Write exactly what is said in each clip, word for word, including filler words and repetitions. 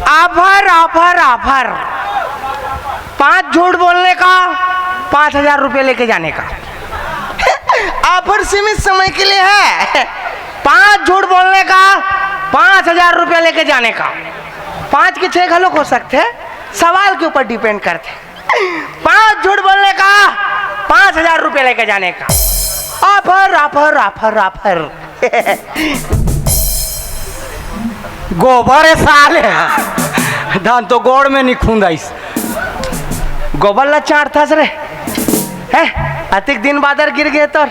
Offer, offer, offer. पांच झूठ बोलने का, पांच हजार रुपए लेके जाने का। ऑफर सीमित समय के लिए है। पांच झूठ बोलने का, पांच हजार रुपए लेके जाने का। पांच के छह घलोक हो सकते हैं, सवाल के ऊपर डिपेंड करते हैं। पांच झूठ बोलने का, पांच हजार रुपए लेके जाने का। Offer, offer, offer, offer. गोबर है साले। धान तो गोड़ में नहीं खूंदाइस। गोबर ला चाटथस रे। हैं? अतिक दिन बादर गिर गए तोर।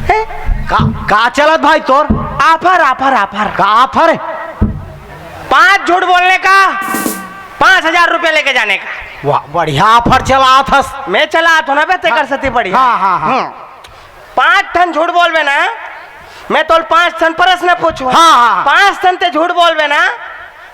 हैं? का, का चलत भाई तोर? Offer, offer, offer. का ऑफर है? पांच झूठ बोलने का, पांच हजार रुपए लेके जाने का। वाह, बढ़िया ऑफर चलाथस। मैं चलाथों ना बे, तेकर हाँ। सेती बढ़िया। हाँ, हाँ, हाँ। हम्म। पांच ठन झूठ बोलबे ना, मैं तोल पांच ठन प्रश्न पूछूं। हाँ, हाँ, हाँ। पांच ठन ते झूठ बोलबे ना,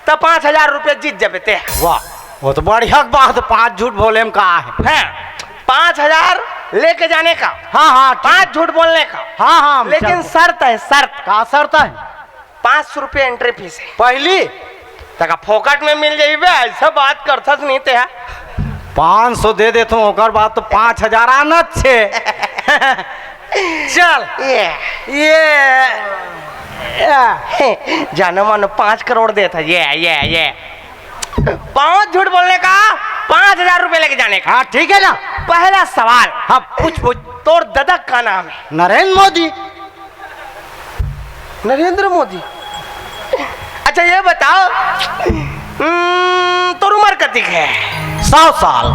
तो पांच हजार रुपए जीत जबे ते। वाह, वो तो बढ़िया बात, पांच झूठ बोले में का है? हैं, पांच हजार लेके जाने का। हाँ, हाँ, ठीक। पांच झूठ बोलने का। हाँ, हाँ, लेकिन चल। शर्त है, शर्त। का शर्त है? पांच सौ रुपया एंट्री फीस है। पहली? तका फोकट में मिल जाई बे, ऐसा बात करथस नहीं ते हा। पांच सौ दे देथों, ओकर बाद तो पांच हजार आना छे। चल। ये। ये। या। जानो मानो पांच करोड़ देथा, ये, ये, ये। पांच झूठ बोलने का, पांच हजार रुपए लेके जाने का। हाँ, ठीक है ना? पहला सवाल। हाँ, पूछ, पूछ। तोर ददा का नाम है? नरेंद्र मोदी। नरेंद्र मोदी। अच्छा, ये बताओ, हम्म, तोर उम्र कतिक है? सौ साल।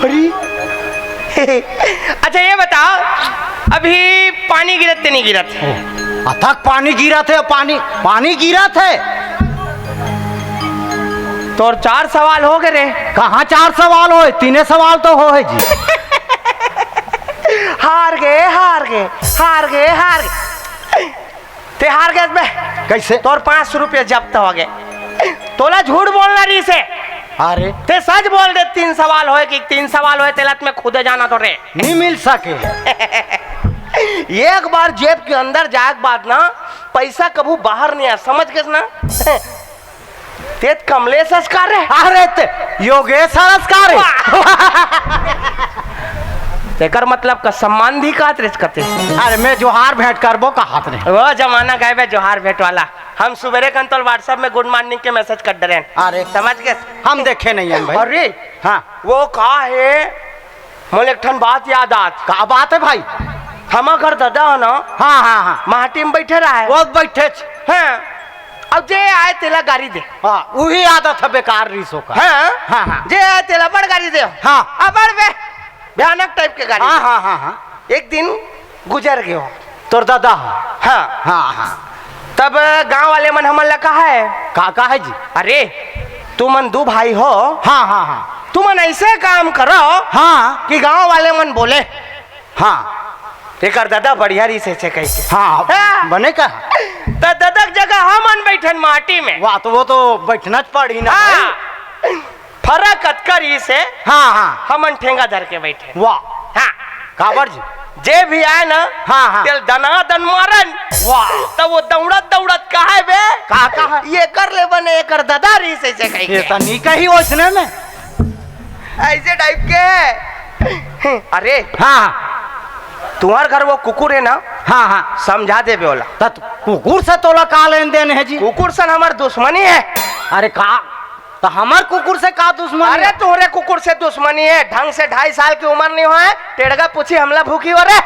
अरे। अच्छा, ये बताओ, अभी पानी गिरत ते नहीं गिरत? ओ, अथक पानी गिरत है, पानी, पानी गिरत है। तोर चार सवाल हो गए रे। कहाँ चार सवाल होए? तीने सवाल तो होए जी। हार गए, हार गए, हार गए, हार गए। ते हार गए बे। कैसे? तोर पांच सौ रुपया जब्त हो गए। तोला झूठ बोलना रहिसे। अरे। ते सच बोल दे, तीन सवाल होए कि तीन सवाल होए, तेला त मैं खुदे जाना तो रे। नहीं मिल सके। एक बार जेब के अंदर जाए के बाद ना, पैसा कभू बाहर नहीं आ, समझ गेस ना? ते त कमलेश अस का रे? अरे ते योगेश अस का रे? वाह। तेकर मतलब का सम्मान भी कहत रेस कते। अरे मैं जोहार भेंट करबो कहत रे। वो जमाना गए बे जोहार भेंट वाला। हम सुबेरे कन तोल WhatsApp में गुड मॉर्निंग के मैसेज कर डरेन। अरे। समझ गेस? हम देखे नहीं हन भाई। अरे। हाँ। वो का है? मोला एक ठन बात याद आत। का बात है भाई? हमर घर ददा ह ना, हाँ, हाँ, हाँ। माटी में बैठे रहे। वो बैठे छ। हाँ। अब जे आए तेला गारी दे। हाँ, वही आदत है बेकार रीसों का। हाँ। हाँ, हाँ। जे आए तेला बड़ गारी दे। हाँ। अब बड़ बे-, भयानक टाइप के गारी हाँ, दे। हाँ, हाँ, हाँ। एक दिन गुजर गयो। तोर ददा ह? हाँ। हाँ, हाँ। तब गांव वाले मन हमन ला कहा है? का, का है जी? अरे, तुमन दू भाई हो। हाँ, हाँ, हाँ। तुमन ऐसे काम करो हाँ। कि गांव वाले मन बोले, हाँ। एकर ददा बढ़िया रीस हे कहिके। हाँ, हाँ। बने का? त ददा के जगह हमन बैठन माटी में। वाह, तो वो तो बैठना च पड़ी ना हाँ। भाई। फरक अतका रीस हे, हाँ, हाँ। हमन ठेंगा धर के बैठे। वाह। हाँ। काबर जी? जे भी आए ना, हाँ, हाँ। तेल दनादन मारन। वाह। त वो दौड़त दौड़त कहे बे, का, का है? ये कर ले बने, एकर ददा रीस हे कहिके। ये त नहीं कही ओसने में। ऐसे टाइप के। अरे। हाँ। तुम्हार घर वो कुकुर है ना? हाँ, हाँ। समझा देबे ओला। त कुकुर से तोला का लेन देन है जी? कुकुर से हमर दुश्मनी है। अरे का? त हमर कुकुर से का दुश्मनी अरे है? तोहरे कुकुर से दुश्मनी है, ढंग से ढाई साल की उम्र नहीं होए, टेड़गा पूछी हमला भूखी हो रे।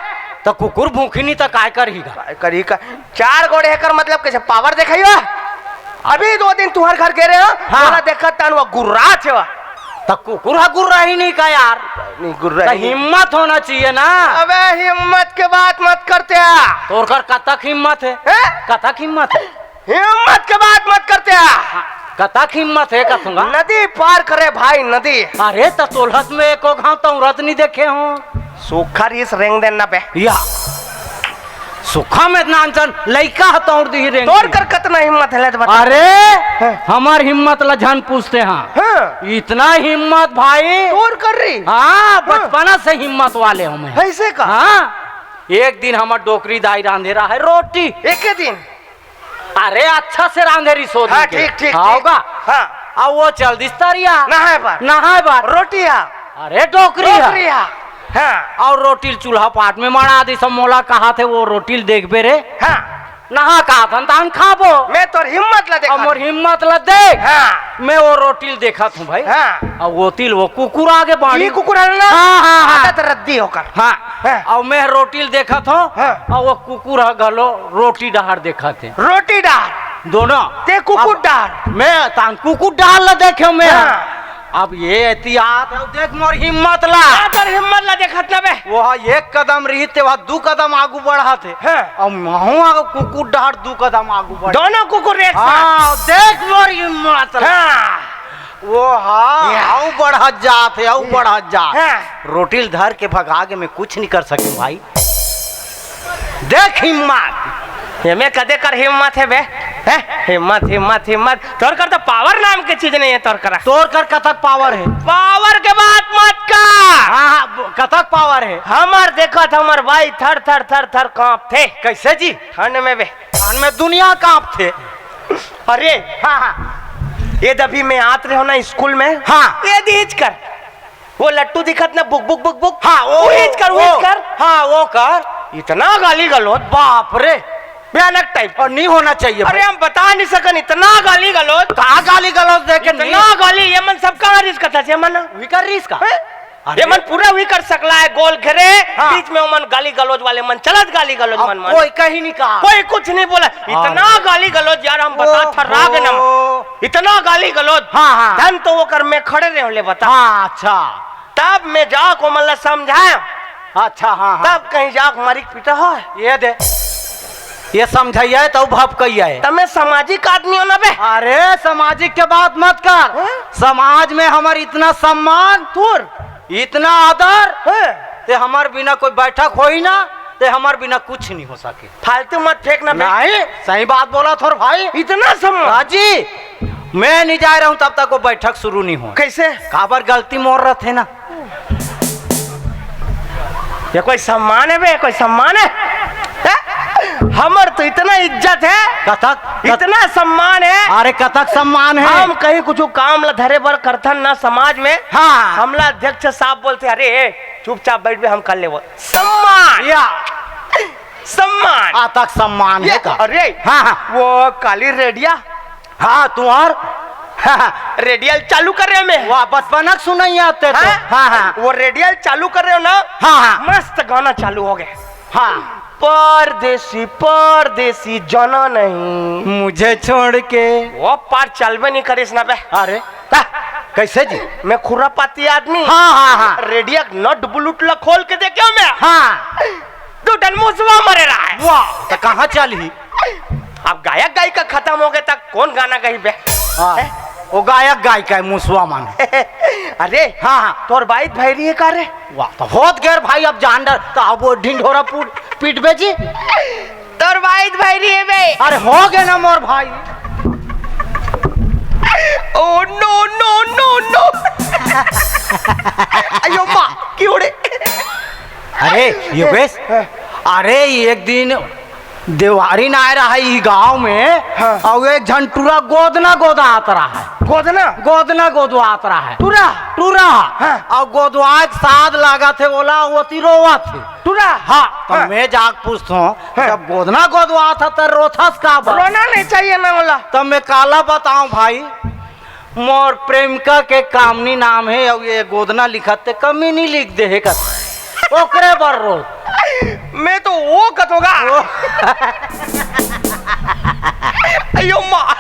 त कुकुर भूखी नहीं त काय करही गा? काय करही का? चार गोड़े हेकर मतलब कैसे पावर देखाइयो? अभी दो दिन तुहर घर गे रहे हो, हाँ। बोला देखा तान वो गुर्रा छे वा। त कुकुर हा गुर्रा ही नहीं का यार? नहीं गुर्रा त ही नहीं। हिम्मत होना चाहिए ना। अबे हिम्मत के बात मत करते आ। तोर कर कतक हिम्मत है? हैं? कतक हिम्मत है? हिम्मत के बात मत करते आ। कतक हिम्मत है कथूंगा? नदी पार करे भाई, नदी। अरे, त तोलहस में एको घांव तौरत नहीं देखे हो। सूखा रीस रेंग देन ना बे। या। सूखा में इतना अंचन लइका ह तौर दी रेंग तोर दी। कर कतना हिम्मत है, ले त बता। अरे, हाँ। हमार हिम्मत ला झन पूछते हाँ। हाँ। इतना हिम्मत भाई। तोर कर रही? हाँ, हाँ। बचपना से हिम्मत वाले हमें। ऐसे का? हाँ। एक दिन हमर डोकरी दाई रांधे रहा है रोटी। एक दिन? अरे अच्छा से रांधे रिसोद हाँ, के। ठीक, ठीक, हाँ, ठीक। होगा। हाँ। अब वो चल दिस तरिया। नहाए बर। नहाए बर। रोटी हा। अरे डोकरी हा। डोकरी हा। हाँ। अउ रोटी ल चूल्हा पाट में मड़ा दिस, मोला कहाथे वो रोटी ल देखबे रे। हाँ। नहा कहाथन तहन खाबो। मैं तोर हिम्मत ला देखा अब मोर हिम्मत ला देख। हाँ। मैं वो रोटी ल देखत हूँ भाई। हाँ। अब वो तिल वो कुकुर आगे बाड़ी। ये कुकुर है ना? हाँ, हाँ, हाँ। आदत रद्दी होकर। हाँ। हाँ। अब मैं रोटी ल देखत हूँ। हाँ। अब वो कुकुर ह घलो रोटी डहार देखत हे। रोटी डहार? दोनों। ते कुकुर अब डहार? मैं तान कुकुर डहार ला देखे मैं। हाँ। अब ये एहतियात है, देख मोर हिम्मत ला। हाँ, तोर हिम्मत ला देखत ना बे। वो एक कदम रही ते वहाँ दू कदम आगू बढ़त हे। हाँ। अब महू आगू कुकुर डहार दू कदम आगू बढ़। दोनों कुकुर एक साथ। हाँ, देख मोर हिम्मत ला। हाँ। वो हाँ, या। अउ बढ़त जात हे, अउ बढ़त जात। हाँ। रोटी ल धर के भगा के मैं कुछ नहीं कर सके भाई। देख हिम्मत। एमे कदे कर हिम्मत हे बे? हैं? हिम्मत, हिम्मत, हिम्मत। तोर कर तो पावर नाम के चीज नहीं है तोर करा। तोर कर कतक पावर है? पावर के बात मत कर। हाँ, हाँ, ब-, कतक पावर है? हमर देखत हमर भाई थर थर थर थर कांपथे। कैसे जी? ठंड में बे। ठंड में दुनिया कांपथे। अरे, हाँ, हाँ। ये दभी में आत रहे हो ना स्कूल में? हाँ। ये दीज कर। वो लट्टू दिखत ना, बुक, बुक, बुक, बुक। हाँ, वो, वो हीच कर, वो वो, हीच कर। हाँ, वो कर। इतना गाली गलौज। बाप रे। भयानक टाइप। और नहीं होना चाहिए अरे, भाई। हम बता नहीं सकन, इतना गाली गलौज। का गाली गलौज देखे इतना नहीं? गाली, ये मन सब कहाँ रिस कथा से मन? विकर रिस का? हैं? अरे। ये मन पूरा भी कर सकला है, गोल घेरे, हाँ। बीच में ओमन गाली गलौज वाले मन चलत, गाली गलौज अब मन मन। कोई कहीं नहीं कहा। कोई कुछ नहीं बोला। हाँ। इतना गाली गलौज यार, हम बता ओहो। थर्रा गे नम। इतना गाली गलौज। हाँ, हाँ। धन तो वो कर में खड़े रहे ले बता। हाँ, अच्छा। तब मैं जाके ओमन ला समझाया। अच्छा, हाँ, हाँ। तब कहीं जाके मारी के पीटा हो। ये दे। ये समझाइया है, तब भपकइया है। तब मैं सामाजिक आदमी हो ना बे। अरे, सामाजिक के बात मत कर। हाँ? समाज में हमर इतना सम्मान, तोर? इतना आदर, हाँ। ते हमर बिना कोई बैठक होई ना, ते हमर बिना कुछ नहीं हो सके। फालतू मत फेंक ना बे। नहीं, सही बात बोला थोर भाई। इतना सम्मान? राजी, मैं नहीं जा रहा हूँ तब तक वो बैठक शुरू नहीं हो। कैसे? काबर गलती मोर रहते ना। ये कोई सम्मान है बे? कोई सम्मान है? हैं? हमर तो इतना इज्जत है, कतक, कत- इतना सम्मान है। अरे कतक सम्मान है। हम कहीं कुछ काम ला धरे बर करथन ना समाज में। हाँ। हमला अध्यक्ष साहब बोलते, "अरे चुपचाप बैठ बे, हम कर लेबो।" सम्मान। या। सम्मान। आ तक सम्मान ये, है का? अरे। हाँ, हाँ। वो काली रेडिया। हाँ, तुहार। रेडियल चालू कर रहे मैं। वाह, बचपना के सुनाई आते तो। हाँ? हाँ, हाँ। वो रेडियल चालू कर रहे हो ना? हाँ, हाँ। मस्त गाना चालू हो गए। हाँ। परदेसी, परदेसी, जाना नहीं। मुझे छोड़ के। वो पार चलबे नहीं करिस ना बे। अरे, हाँ। कैसे जी? मैं खुरापाती आदमी। हाँ, हाँ, हाँ। रेडिया नट बुलुट ला खोल के देखे मैं। हाँ। दू ठन मुसवा मरे रहा है। वाह, तो कहाँ चल ही? अब गायक गायिका खत्म हो गए, तक कौन गाना गाई बे? हाँ, हैं? वो गायक गायिका है, मुसवा मन। अरे, हाँ, हाँ। तोर बाई त भैरी है का रे? वाह, तो होत गैर भाई, अब जान डर, तो अब वो ढिंढोरा पू-, पीट बे जी। तोर बाई त भैरी है बे। अरे, हो गए ना मोर भाई। ओ, no, no, no, no। अयो माँ, क्यों रे? अरे योगेश, अरे एक दिन देवारी ना आए रहा ई गांव में, हाँ। और एक झन टूरा गोदना गोदात रहा है। गोदना? गोदना गोदवात रहा है। टूरा? टूरा। हाँ। और गोदवा के साथ लगा थे बोला वो ती रोवा थे। टूरा? हाँ, तो हाँ। मैं जाके पूछता हूँ, हाँ। जब गोदना गोदवात था तो रोथस का बा? रोना नहीं चाहिए ना बोला। तब मैं काला बताऊं भाई, मोर प्रेमिका के कामनी नाम है, अउ ये गोदना लिखत ते कमी नहीं लिख दे है कत। ओकरे बर रो। मैं तो वो कतोगा। वो अयो माँ।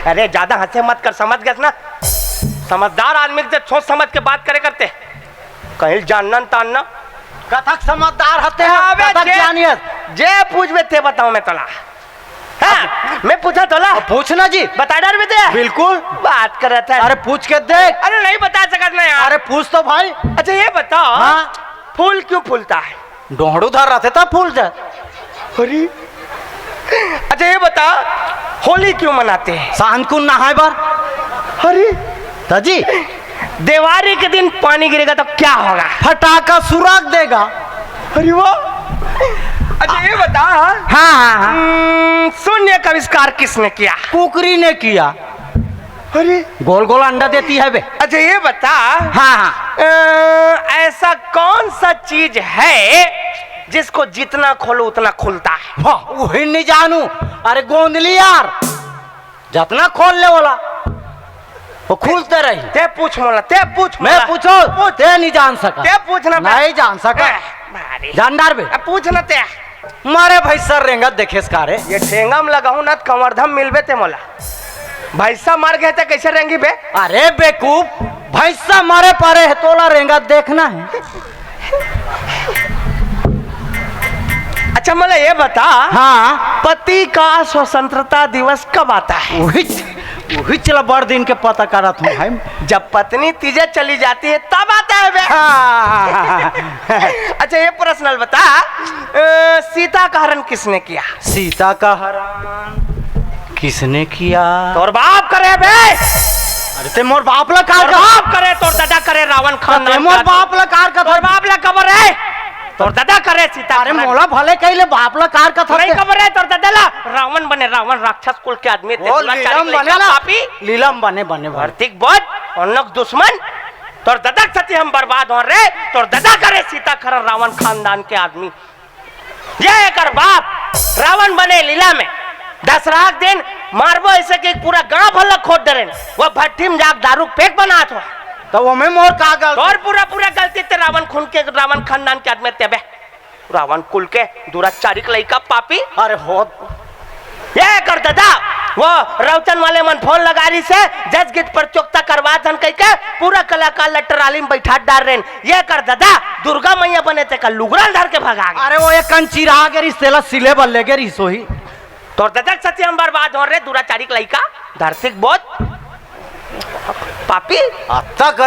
अरे ज्यादा हंसे मत कर, समझ गए ना? समझदार आदमी के सोच समझ के बात करे करते। कहीं जानना न तानना। कथक समझदार हते हैं, अबे कथक जे, जानियस। जे पूछबे ते बताऊं मैं तोला। हाँ, मैं पूछा तोला। अब पूछ ना जी। बता डर बे ते। बिल्कुल। बात करत है। अरे पूछ के देख। अरे नहीं बता सकत ना यार। अरे पूछ तो भाई। अच्छा ये बताओ, हाँ। फूल क्यों फूलता है? डोहड़ू धर रहा थे तब फूल जाए। अरे, अच्छा ये बता, होली क्यों मनाते हैं? सांकुन नहाए बर। अरे, तजी। दिवाली के दिन पानी गिरेगा तो क्या होगा? फटाका सुराग देगा। अरे वाह। अच्छा, ये बता। हाँ, हाँ, हाँ। हम्म, शून्य का आविष्कार किसने किया? कुकरी ने किया। अरे, गोल गोल अंडा देती है बे। अच्छा, ये बता। हाँ, हाँ। अ, ऐसा कौन सा चीज है जिसको जितना खोलो उतना खुलता है? वाह, वही नहीं जानू। अरे गोंदली यार, जतना खोल ले वाला, वो खुलते रही। ते पूछ मोला, ते पूछ मैं मोला। पूछो, पूछ। ते नहीं जान सका। ते पूछ ना बे। नहीं जान सका। ए, भारी। जानदार बे। अब पूछ ना ते। मारे भैंसा रेंगत देखेस का रे? ये ठेंगा में लगाऊं ना त कमरधम मिलबे ते मोला। भैंसा मर गए ते कैसे रेंगी बे? अरे बेकूफ, भैंसा मरे परे है, तोला रेंगत देखना है। अच्छा, मला ये बता, हाँ। पति का स्वतंत्रता दिवस कब आता है? वही, वही चला बड़ दिन के पता करत हूँ भाई। जब पत्नी तीजे चली जाती है, तब आता है बे। हाँ। अच्छा, ये प्रश्न बता, अ, सीता का हरण किसने किया? सीता का हरण किसने किया? तोर बाप करे बे। अरे ते मोर बाप ला का तोर कर? बाप करे, तोर दादा करे, रावण ते खानदान मोर का। बाप ला कार का तोर था? बाप ला कबर है? तोर दादा करे सीता अरे हरण। मोला भले कहिले बाप ला कार का था नहीं ते? कबर है तोर दादा ला। रावण बने, रावण राक्षस कुल के आदमी ते। ओ पूरा लीलम चारिक बने लइका ना? पापी। लीलम बने, बने, बने। भरतिक बोध, उन लोग दुश्मन। तोर दादा के साथी हम बर्बाद हो रे। तोर दादा करे सीता हरण रावण खानदान के आदमी। ये एकर बाप रावण बने लीला में। दसरा के दिन मारबो ऐसे कि पूरा गांव भर ला खोद डरेन। वो भट्टी में जाके दारू पेक बनात हो। तो वो में मोर का गलती? तोर पूरा, पूरा गलती ते रावण खून के, रावण खानदान के आदमी ते बे। रावण कुल के दुराचारिक लइका पापी। अरे हो। ये कर दादा, वो रौचन वाले मन फोन लगा रही से, जस गीत प्रतियोगिता करवा धन कह के पूरा कलाकार ला ट्राली में बैठा डार रहे। ये कर दादा, दुर्गा मैया बने ते का लुगरा धर के भगा गे। अरे वो एक कंचिरा गे रिस तेला सिले बल्ले गे रिस होही। तोर दादा के सती हम बर्बाद हो रे, दुराचारिक लइका, धरती के बोध, पापी। अब तक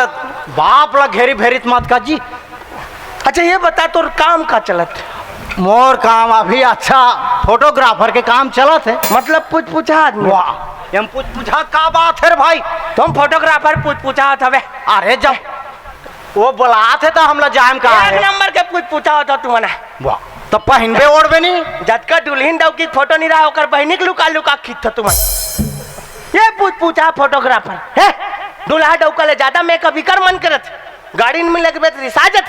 बाप ला घेरी भेरित मत का जी। अच्छा, ये बता, तोर काम का चलत? मोर काम अभी अच्छा फोटोग्राफर के काम चलत है। मतलब, पूछ पूछा आदमी? वाह, हम पूछ पूछा का बात है रे भाई? तुम फोटोग्राफर पूछ पूछा होत हवे। अरे, जब वो बुलात है तो हमला जाम का एक है। नंबर के पूछ पूछा होत हो तुमन। वाह, तो पहिनबे ओढ़बे नहीं। जतका दुल्हिन डौकी फोटो नहीं रहा, ओकर बहिनी के लुका लुका खींचत तुमन। ये पूछ पूछा फोटोग्राफर है। दूल्हा डौका ले ज्यादा मेकअप इकर मन करत। गाड़ी में लगबे त रिसा जत।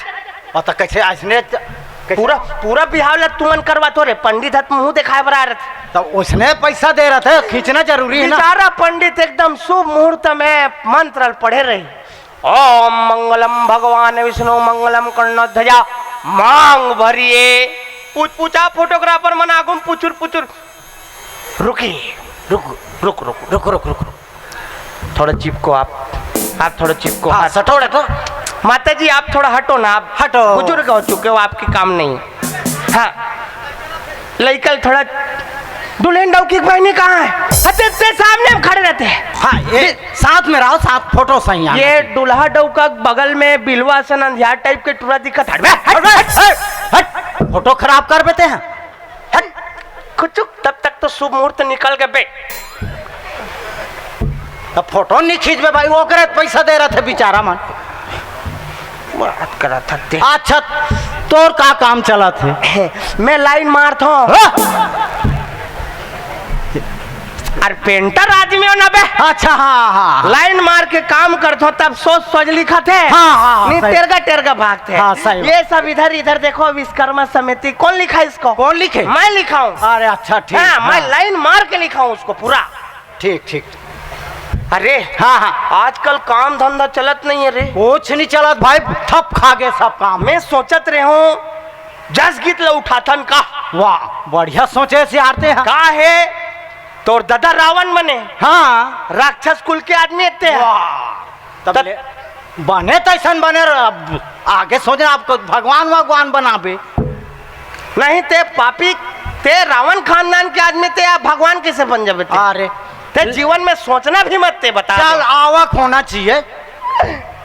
और तो कैसे ऐसने च-, कैसे? पूरा, पूरा बिहाव ला तुमन करवा तो रे, पंडित हत मुंह दिखाए बर आ रहे। तो उसने पैसा दे रहा था, खींचना जरूरी है ना। बेचारा पंडित एकदम शुभ मुहूर्त में मंत्र पढ़े रही। ओम मंगलम भगवान विष्णु मंगलम कर्णध्वजा मांग भरिए। पूछ पूछा फोटोग्राफर मन आगुम पुचुर पुचुर। रुकिए, रुक, रुक, रुक, रुक, रुक, रुक, रुक। थोड़ा चिपको आप, आप थोड़ा चिपको। हाँ, हाथ। सटो, हटो। माता जी, आप थोड़ा हटो ना, आप हटो। बुजुर्ग हो चुके हो, आपके काम नहीं। हाँ, लइकल थोड़ा, दुल्हन डौकी के बहिनी कहाँ है? हते, ते सामने हम खड़े रहते हैं। हाँ, ये साथ में रहो, साथ फोटो सही आना ये चाहिए। दूल्हा डौका के बगल में बिलवा सन अंधियार टाइप के टूरा दिखत। हट बे, हट, हट, हट, हट। फोटो खराब कर देते हैं। हट, खुचुक, तब तक तो शुभ मुहूर्त निकल के बे। तब फोटो नहीं खींचबे भाई, ओकरे पैसा दे रहे थे बेचारा मन। बात करा था ते। अच्छा, तोर का काम चलत है? मैं लाइन मारत हूँ। हाँ? अरे पेंटर आदमी हो ना बे। अच्छा, हाँ, हाँ, हाँ। लाइन मार के काम करत हो, तब सोच सोच लिखत है। हाँ, हाँ, हाँ, नहीं, सही। टेरगा टेरगा भागते हैं। हाँ, सही बात। ये सब इधर इधर देखो, विश्वकर्मा समिति, कौन लिखा इसको? कौन लिखे? मैं लिखा हूँ। अरे अच्छा, ठीक, हाँ, मैं हाँ। लाइन मार के लिखा हूँ उसको पूरा। ठीक, ठीक। अरे, हाँ, हाँ। आजकल काम धंधा चलत नहीं है रे। कुछ नहीं चलत भाई, ठप खा गए सब काम। मैं सोचत रहे हूँ, जस गीत ल उठाथन का। वाह, बढ़िया सोचे से आते हैं। का है, तोर दादा रावण बने, हाँ। राक्षस कुल के आदमी एते हैं। वाह, तब तब ले, बने तैसन बने रह, अब आगे सोच रहे आपको भगवान भगवान बनाबे। नहीं ते पापी, ते रावण खानदान के आदमी ते, आप भगवान कैसे बन जाबे ते? अरे। ते जीवन में सोचना भी मत ते, बता चल, दो। आवक होना चाहिए।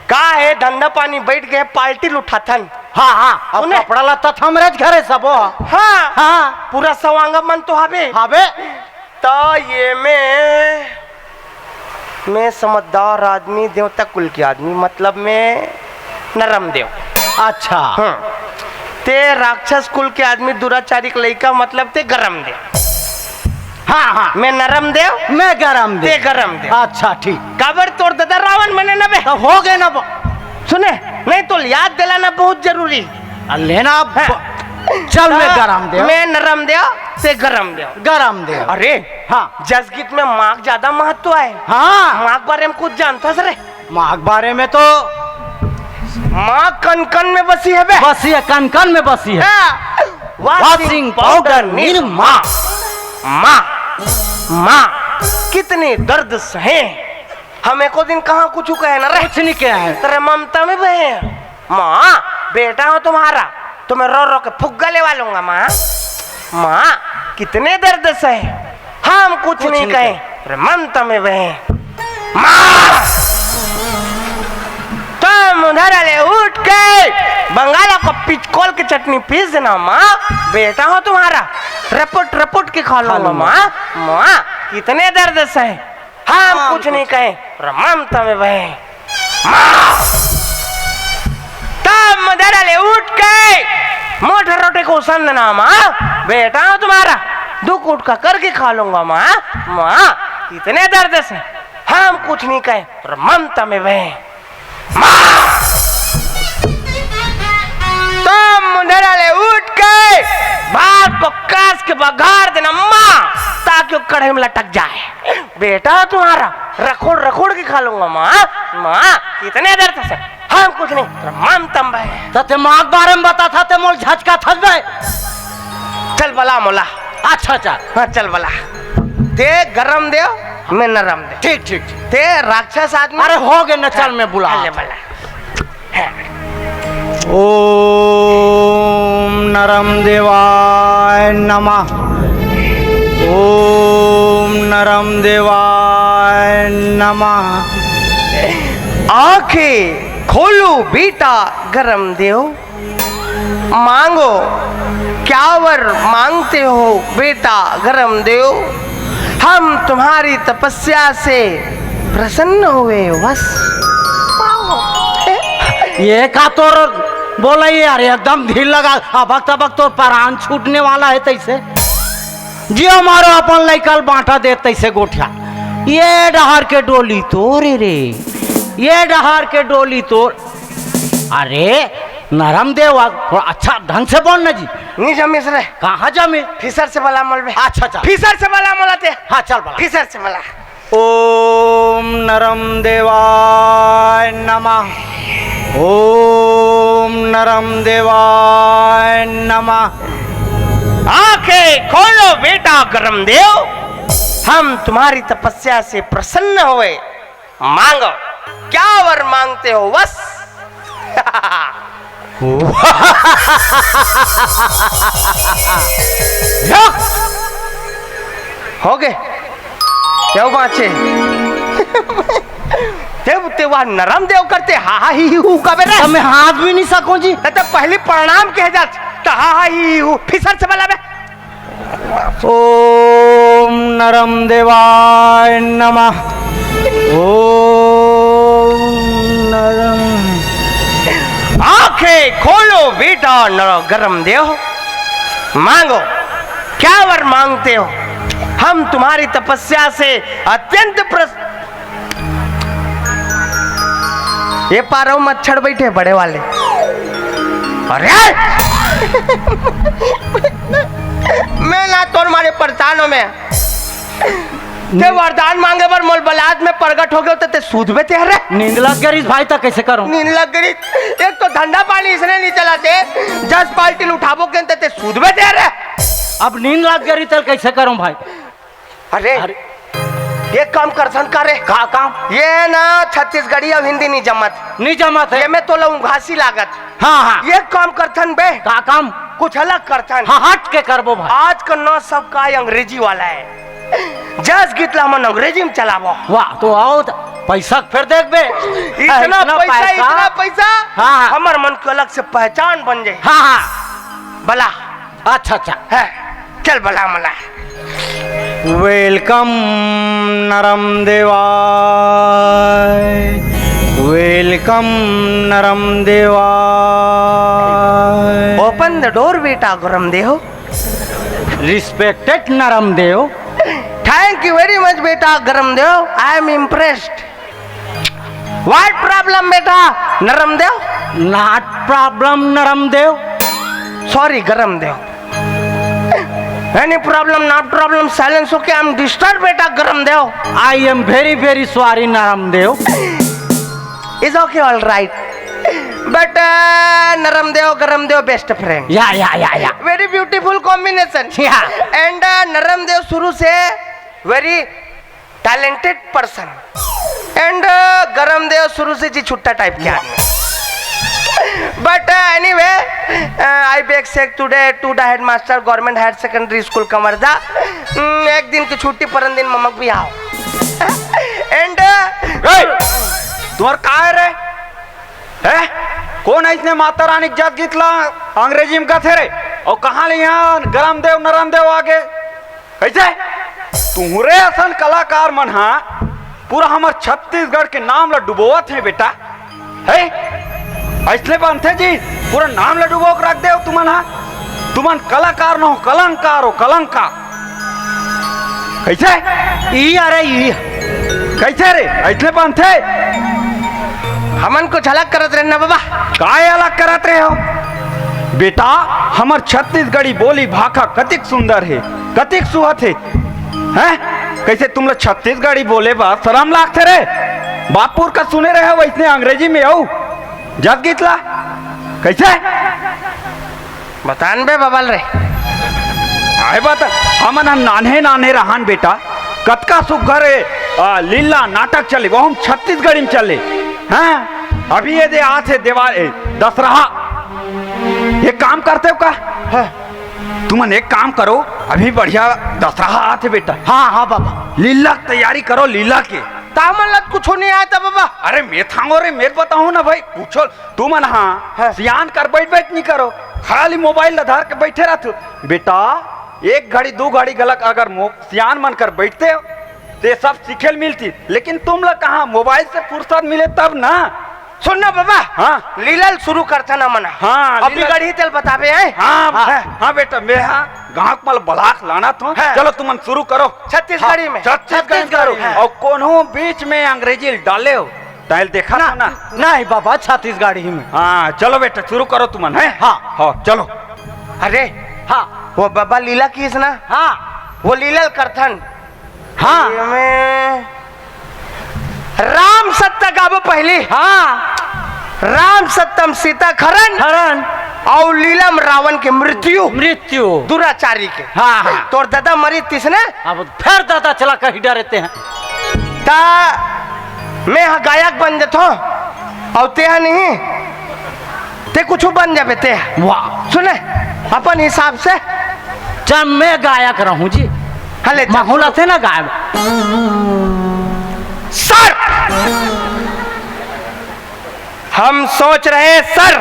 का है, धंधा पानी बैठ गए, पार्टी लुठाथन। हाँ, हाँ, अब उन्हें कपड़ा लत्ता थमरेज घरे सबो। हाँ। हाँ। पूरा सवांगा मन तो हबे। हबे। तो ये में, मैं समझदार आदमी, देवता कुल के आदमी, मतलब मैं नरम देव। अच्छा। हम्म। ते राक्षस कुल के आदमी, दुराचारी के लइका, मतलब ते गरम देव। हाँ, हाँ। मैं नरम देव, मैं गरम देव। ते गरम देव। अच्छा, ठीक। काबर तोर ददा रावण बने न बे? तो हो गए ना ब- सुने, नहीं तो याद दिलाना बहुत जरूरी। आ, लेना अब हाँ। चल, मैं हाँ, गरम देव। मैं नरम देव, ते गरम देव। गरम देव। अरे, हाँ। जस गीत में माँ के ज्यादा महत्व है। हाँ। माँ के बारे में कुछ जानता सर? माँ के बारे में तो माँ कन कन में बसी है बे। बसी है, कन कन में बसी है। हाँ। Washing powder नीर माँ। माँ, माँ, कितने दर्द सहे। हम एको दिन कहाँ कुछ कहे ना रे। कुछ नहीं कहे हैं। तेरे ममता में बहे हैं। माँ, बेटा हो तुम्हारा, तुम्हें रो रो के फुग्गा लेवा लूंगा माँ। माँ, कितने दर्द सहे, हम कुछ कुछ नहीं नहीं कहे। कहे। अरे मन तमे बहे। माँ! तुम उधर ले उठ के बंगाला को पिचकोल की चटनी पीस देना माँ। बेटा हो तुम्हारा, रपट रपट के खा लूंगा माँ। माँ, कितने दर्द सहे, हम कुछ नहीं कहे। अरे मन तमे बहे। माँ! तब मदर ले उठ के मोटर रोटी को संदना माँ, बेटा हो तुम्हारा, दो कुटका करके खा लूंगा माँ। माँ, इतने दर्द से हम कुछ नहीं कहे, पर ममता में बहे। माँ! तब मदर ले उठ के भात को कस के बघार देना माँ, ताकि वो कढ़ाई में लटक जाए। बेटा तुम्हारा रखोड़ रखोड़ के खा लूंगा माँ। माँ, कितने देर से हम कुछ नहीं, तेरा मन तम भाई। तो ते माँ के बारे में बता था, ते मोल झचका थस बे। चल बला मोला। अच्छा, चल। हाँ, चल बला। ते गरम देव, मैं नरम देव। ठीक, ठीक, ठीक। ते राक्षस आदमी। अरे, हो गए न, चल, हाँ, मैं बुला। ले बला। ओम नरम देवाय नमः। ओम नरम देवाय नमः। आंखें खोलो बेटा गरम देव, मांगो क्या वर मांगते हो बेटा गरम देव, हम तुम्हारी तपस्या से प्रसन्न हुए बस। ये का तोर बोला ये यार, एकदम धीर लगा, अबक तबक तोर परान छूटने वाला है तैसे। जियो मारो अपन लइका ल बांटा दे तैसे गोठिया। ये डहार के डोली तोर रे, ये डहार के डोली तोर। अरे नरम देव, थोड़ा अच्छा ढंग से बोल ना जी। नहीं जमीस रे। कहाँ जमी? फिसर से बला मोल बे। अच्छा, अच्छा। फिसर से बला मोला ते। हाँ, चल बला। फिसर से बला। ओम नरम देवाय नमः। ओम नरम देवाय नमः। आंखें खोलो बेटा गरम देव, हम तुम्हारी तपस्या से प्रसन्न हुए। मांगो क्या वर मांगते हो बस। रुक। हो गए। क्या बात है? ते, ते वह नरम देव करते हा हा ही ही हू का बेरे। मैं हाथ भी नहीं सकूं जी। ते, ते पहली प्रणाम कह जात, तो हा हा ही ही हू, फिसर से बला बे। ओम नरम देवाय नमः। ओम नरम। आंखें खोलो बेटा नर गरम देव, मांगो क्या वर मांगते हो, हम तुम्हारी तपस्या से अत्यंत प्रस-, ये पारो मच्छर बैठे बड़े वाले। अरे मैं ना तोर मारे परेशान हो मैं। ते वरदान मांगे बर मोल बलाद में प्रगट हो गयो, ते, ते सूद बे ते हरे। नींद लग गई भाई, तो कैसे करूं? नींद लग गई। एक तो धंधा पानी इसने नहीं चलाते, दस बाल्टी उठाबो के ते, ते सूद बे ते हरे। अब नींद लग गई, तो कैसे करूं भाई? अरे, अरे। ये काम करथन का रे? का काम? ये ना छत्तीसगढ़ी अउ हिंदी नहीं जमत। नहीं जमत है। ये में तो लउंघासी लागत। हाँ, हाँ। ये काम करथन बे। का काम? कुछ अलग करथन। हाँ, हट के करबो भाई। आज का नौ सबका अंग्रेजी वाला है। जस गीत ला हमन अंग्रेजी में चलाबो। वाह, तो आओ तो पैसा के फेर देख बे। इतना इतना पैसा, पैसा। इतना पैसा। हाँ, हाँ। हमर मन के अलग से पहचान बन जाए। हाँ, हाँ। बला। अच्छा, अच्छा। है, चल बला मला। Welcome नरम देवाय, welcome नरम देवाय। Open the डोर बेटा गरम देव। Respected नरम देव। Thank you very much बेटा गरम देव, I am impressed। What problem बेटा नरम देव? Not problem नरम देव। Sorry गरम देव। Any problem, not problem, silence, okay, I am disturb बेटा गरम देव। I am very very sorry नरम देव। Is okay, all right। But नरम देव गरम देव best friend। या या या या। Very beautiful combination। या। And नरम देव शुरू से very talented person। And गरम देव शुरू से जी छुट्टा type के आदमी। But anyway, I beg sake today to the headmaster government higher secondary school कमरदा। एक दिन की छुट्टी, परन दिन ममक भी आओ। And तुम्हार का है रे? हैं? कोन अइसने माता रानी के जात गीत ला अंग्रेजी में गाथे रे? अउ कहाँ ले यहाँ गरम देव नरम देव आगे? कइसे? तुहरे असन कलाकार मन हा पूरा हमर छत्तीसगढ़ के नाम ला डुबोवत हे बेटा। हे? अइसने बनथे जी, पूरा नाम ला डुबो के रख देव तुमन हा। तुमन कलाकार न हो, कलंकार हो, कलंकार। कइसे? ई अरे ई। कइसे रे? अइसने बनथे? हमन कुछ अलग करत रहेन ना बाबा। काय अलग करत रहे हो? बेटा, हमर छत्तीसगढ़ी बोली भाखा कतिक सुंदर हे, कतिक सुहत हे। हैं? कइसे तुमला छत्तीसगढ़ी बोले बर सरम लागथे रे? बापुर का सुने रहे हो अइसने अंग्रेजी में अउ जात गीत ला? कइसे? बतान बे बबल रे। आय बात, हमन ह नान्हे नान्हे रहन बेटा, कतका सुग्घर ए, आ, लीला नाटक चले, वो हम छत्तीसगढ़ी में चले। हाँ, अभी ये दे आथे देवा-, ए, दसरहा। ये काम करते हो का? हाँ। तुमन एक काम करो, अभी बढ़िया दसरहा आथे बेटा। हाँ, हाँ बाबा। लीला के तैयारी करो, लीला के। तामन लत कुछो नहीं आया था बाबा। अरे मैं थांगो रे, मैं बताऊं ना भाई, पूछो। तुमन हाँ, हाँ। सियान कर बैठ बैठ नहीं करो, खाली मोबाइल ला धर के बैठे रहथो। बेटा, एक घड़ी दू घड़ी गलक अगर मो-, सियान मन कर बैठते हो, ते सब सीखे ल मिलती। लेकिन तुम लोग कहाँ मोबाइल से फुर्सत मिले तब ना। सुन ना बाबा, हाँ। लीलल शुरू करता ना मना। हाँ, अभी लीलल। गढ़ी तेल बताबे हैं। हाँ, हाँ। हाँ, हाँ बेटा, मैं हाँ गाँव के मल बलाक लाना तो। हाँ। चलो तुमन शुरू करो। छत्तीसगढ़ी हाँ, में। छत्तीसगढ़ी छत्तीसगढ़ी करो। में। और कोनो बीच में अंग्रेजी डाले हो, ताइल देखा ना, था ना? नहीं बाबा, छत्तीसगढ़ी में। हाँ, चलो बेटा, शुरू करो तुमन, हैं? हाँ। हाँ, चलो। अरे, हाँ। वो बाबा लीला किस ना? हाँ। वो लीलल करथन। हाँ। ये में राम सत्य गाबो पहली। हाँ। राम सत्यम सीता खरन। खरन। और लीलम रावण के मृत्यु। मृत्यु। दुराचारी के। हाँ, हाँ। तोर दादा मरी तिसने? अब फिर दादा चला कही डरते हैं। ता मैं ह गायक बन जथो, अउ ते ह नहीं, ते कुछ बन जाबे ते। वाह। सुने, अपन हिसाब से। चल, मैं गायक रहूं जी। हाँ, ले, चल, माहौल शुरू। आथे ना गायब। सर, हम सोच रहे सर,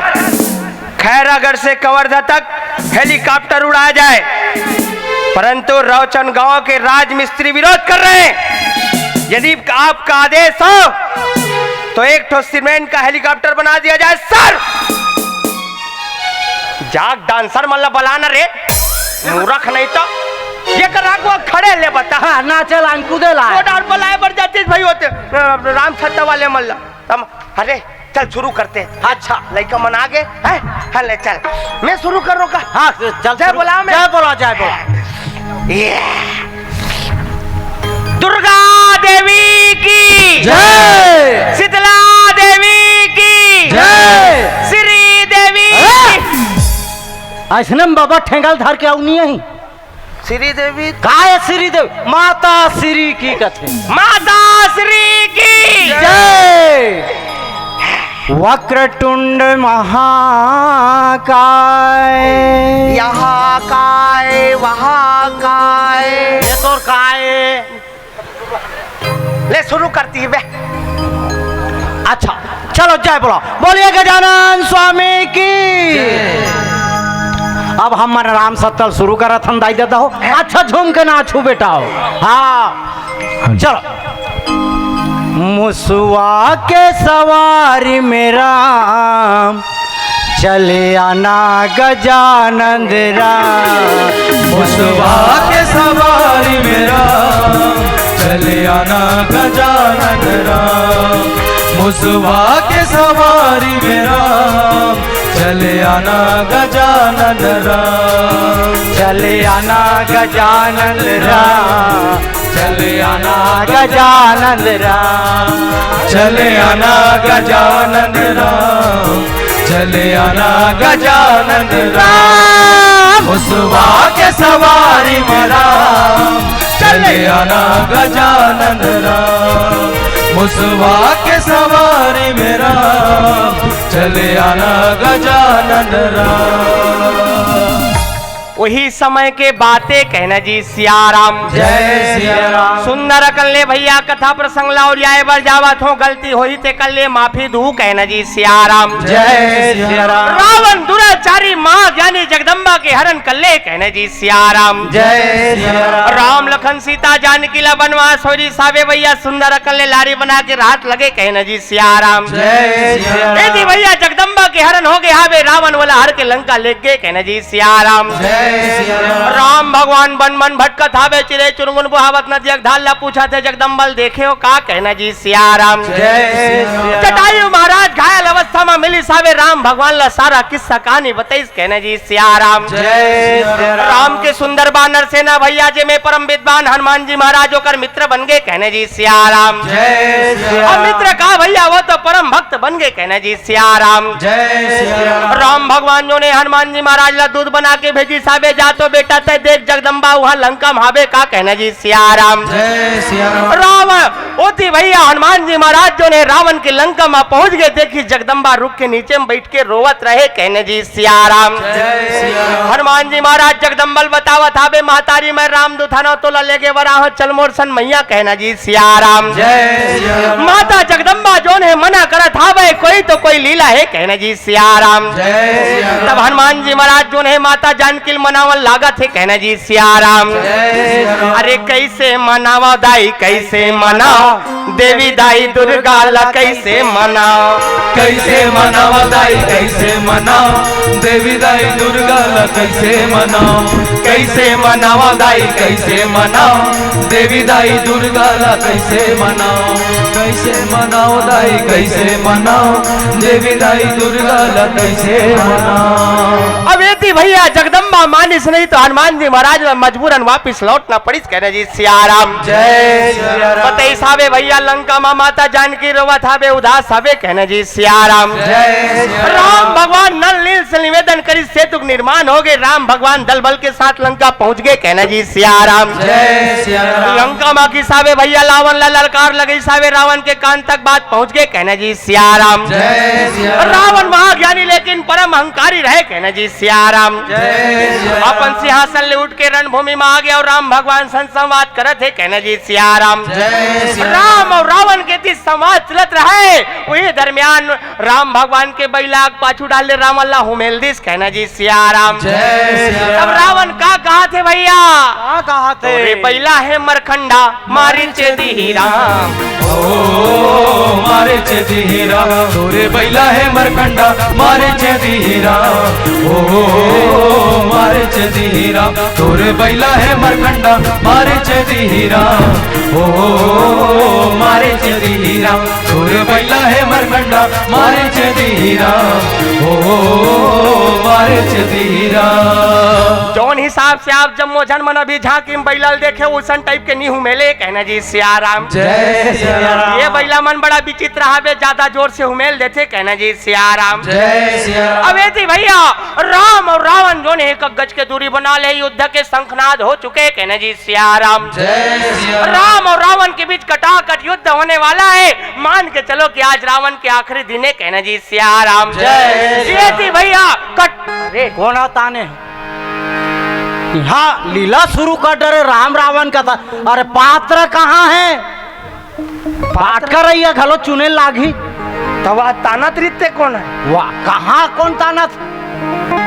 खैरागढ़ से कवर्धा तक हेलीकॉप्टर उड़ाया जाए, परंतु रौचन गांव के राजमिस्त्री विरोध कर रहे हैं। यदि आपका आदेश हो तो एक ठो सीमेंट का हेलीकॉप्टर बना दिया जाए सर। जाग डांसर मन ला बलाना रे, मूर्ख नहीं तो ये कर रहा वो खड़े ले बता। हाँ, ना चल अंकुदे ला। वो डार बलाए बर जाते भाई होते राम छत्ता वाले मन ला। तम, अरे, चल शुरू करते हैं। अच्छा। लइका मन आ गए हैं? हाँ, ले चल। मैं शुरू कर रहा हूँ का? हाँ, चल जय शुरू। बोला मैं। जय बोला, जय बोला। ये। दुर्गा देवी की जय। शीतला देवी की जय। श्री देवी अरे! की। ऐसने में बाबा ठेंगल धर के आऊ नहीं आई। श्री देवी। काय श्री देवी? माता श्री की कथे। माता श्री की जय। वक्रतुंड महाकाय। यहाँ काय, वहाँ काय। ये तोर काय। ले शुरू करती है बे। अच्छा, चलो जय बोलो, बोलिए गजानन स्वामी की। अब हमन राम सत्ता ल शुरू करत हन दाई ददा हो। अच्छा झूम के नाचू बेटा हो। हाँ, चलो। मुसवा के सवारी में राम चले आना गजानंद राम। मुसवा के सवारी में राम, चले आना गजानंद राम। मुसवा के सवारी में राम, चले आना गजानंद राम। चले आना गजानंद राम। चले आना गजानंद राम। चले आना गजानंद राम। चले आना गजानंद राम। मुसवा के सवारी में राम, चले आना गजानंद राम। मुसवा के सवारी में राम, चले आना गजानंद राम। वही समय के बातें कहना जी सिया राम। जय सिया राम। सुंदर अकन ले भैया कथा प्रसंग ला और आए बर जावत हो, गलती होही ते कर ले माफी दू कहना जी सिया राम। जय सिया राम। रावण दुराचारी माँ ज्ञानी जगदम्बा के हरण कर ले कहना जी सिया राम। जय सिया राम। राम लखन सीता जानकी ला बनवास होरी साबे भैया सुंदर अकन ले लारी बना के रात लगे कहना जी सिया राम। जय सिया राम। ए जी भैया जगदम्बा के हरण हो गए हावे रावण वाला हर के लंका ले गे कहना जी सिया राम। जय सिया राम। राम भगवान बन बन भटकत हावे चिरे चुरमुन बुहावत नदिया के धार ला पूछत हे जगदम्बा ल देखे हो का कहना जी सिया राम। जय सिया राम। जटायु महाराज घायल अवस्था में मिली सावे राम भगवान ला सारा किस्सा कहानी बताइस कहना जी सिया राम। जय सिया राम। राम के सुंदर बानर सेना भैया जे में परम विद्वान हनुमान जी महाराज ओकर मित्र बन गए कहना जी सिया राम। जय सिया अब राम। मित्र का भैया वो तो परम भक्त बन गए कहना जी सिया राम। जय सिया राम। राम भगवान जो ने हनुमान जी महाराज ला दूत बना के भेजी साबे जा तो बेटा ते देख जगदम्बा वहाँ लंका में हावे का कहना जी सिया राम। जय सिया राम। राम ओती भैया हनुमान जी महाराज जो ने रावण के लंका में पहुंच गए देखी जगदम्बा रुख के नीचे में बैठ के रोवत रहे कहना जी सिया राम। जय सिया राम। हनुमान जी महाराज जगदम्बा ल बतावत हावे महतारी मैं राम दुथाना तोला लेगे बर आहो चल मोर सन मैया कहना जी सिया राम। जय सिया राम। माता जगदम्बा जोन हे मना करत हावे कोई तो कोई लीला हे कहना जी सिया राम। जय सिया राम। तब हनुमान जी महाराज जोन हे माता जानकी ल मनावन लागत हे कहना जी सिया राम। जय सिया राम। अरे कैसे मनावा दाई कैसे मनावा देवी दाई दुर्गा ला कैसे मनावा। कैसे मनावा दाई कैसे मनावा देवी दाई दुर्गा ला कैसे मनावा। कैसे मनावा दाई कैसे मनावा देवी दाई दुर्गा ला कैसे मनावा। कैसे मनावा दाई कैसे मनावा देवी दाई दुर्गा ला कैसे मनावा। अब एती भैया जगदम्बा मानिस नहीं तो हनुमान जी महाराज ला मजबूरन वापिस लौटना पड़िस कहना जी सिया राम। जय सिया राम। बताइस हावे भैया लंका मा माता जानकी रोवत हावे उदास हावे कहना जी सिया राम। जय सिया राम। राम भगवान नल नील से निवेदन करिस सेतु के निर्माण हो गए राम भगवान दल बल के साथ लंका पहुंच गए कहना जी सिया राम। जय सिया राम। लंका मा घिस हावे भैया रावण ला ललकार लगइस हावे रावण के कान तक बात पहुंच गए कहना जी सिया राम। जय सिया राम। रावण महाज्ञानी लेकिन परम अहंकारी रहे कहना जी सिया राम। जय सिया राम। अपन सिंहासन ले उठ के रणभूमि में आ गया और राम भगवान सन संवाद करत हे कहना जी सिया राम। जय सिया राम। राम और रावण के बीच संवाद चलत रहे, वही दरमियान राम भगवान के बैला के पाछू डाल ले रावण ला हुमेल दिस कहना जी सिया राम। जय सिया तब राम। रावण का कहा थे भैया? का कहा थे? तोरे बैला हे मरखंडा मारिच दिही राम। ओ मारिच दिही राम, तोरे बैला हे मरखंडा मारिच दिही राम। ओ मारिच दिही राम, तोरे बैला हे मरखंडा मारिच दिही राम। ओ मारिच दिही राम, तोरे बैला हे मरखंडा मारिच दिही राम। ओ मारिच दिही राम। जौन हिसाब से आप जम्मो झन मन अभी झांकी में बैला ल देखे उसन टाइप के नी हुमेले कहना जी सिया राम। जय सिया राम। ये बैला मन बड़ा विचित्र हावे, ज्यादा जोर से हुमेल देथे कहना जी सिया राम। जय सिया राम। अब एती भैया राम और रावण जोन हे एक गज के दूरी बना ले, युद्ध के शंखनाद हो चुके कहना जी सिया राम। जय सिया राम। राम और रावण के बीच कटाकट युद्ध होने वाला है, मान के चलो कि आज रावण के आखिरी दिन है कहना जी सिया राम। जय सिया ये थी भैया कट अरे कोन ताने? यहाँ लीला शुरू कर डरे राम रावण का था। अरे पात्र कहाँ है? पाठ कर रही है घलो चुने लागी। तब आज तानत रिते कोन है? वाह, कहाँ कोन तानत?